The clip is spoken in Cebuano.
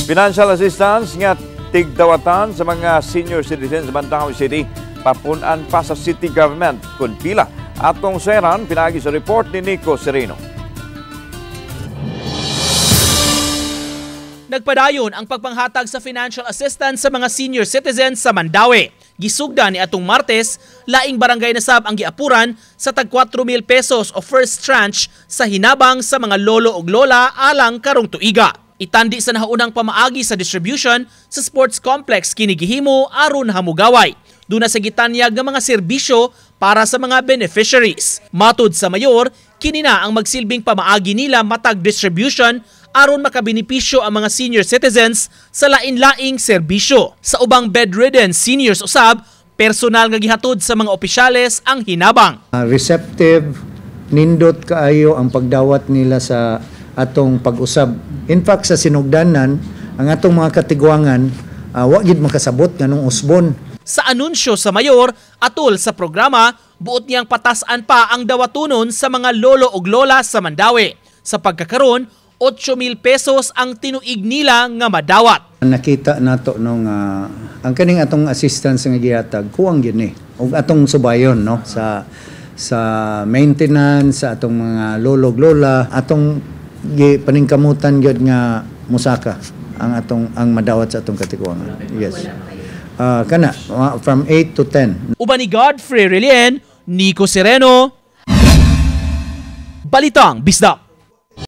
Financial assistance nga tigdawatan sa mga senior citizens sa Mandaue City papun-an pa sa city government kung pila. Atong seran pinagi sa report ni Nico Sereno. Nagpadayon ang pagpanghatag sa financial assistance sa mga senior citizens sa Mandaue. Gisugda ni atong Martes, laing barangay na sab ang giapuran sa tag 4,000 pesos o first tranche sa hinabang sa mga lolo ug lola alang karong tuiga. Itandi sa nahaunang pamaagi sa distribution sa sports complex kini gihimo aron hamugaway. Duna sa gitanyag nga mga serbisyo para sa mga beneficiaries. Matud sa mayor, kini na ang magsilbing pamaagi nila matag distribution aron makabenepisyo ang mga senior citizens sa lain-laing serbisyo. Sa ubang bedridden seniors usab, personal nga gihatod sa mga opisyales ang hinabang. Receptive, nindot kaayo ang pagdawat nila sa atong pag-usab. In fact, sa sinugdanan, ang atong mga katiguangan, wa gid makasabot nganong usbon. Sa anunsyo sa mayor, atol sa programa, buot niyang patas-an pa ang dawatunon sa mga lolo ug lola sa Mandaue. Sa pagkakaron, 8,000 pesos ang tinuig nila nga madawat. Nakita nato nung ang kaning atong assistance nga gihatag kuwang gyud ni ug atong subayon, no, sa maintenance sa atong mga lolo ug lola, atong paningkamutan gyud nga musaka ang atong ang madawat sa atong katiguangan. Yes. Kana from 8 to 10. Uban ni Godfrey Relien, Nico Sereno, Balitang Bisdak.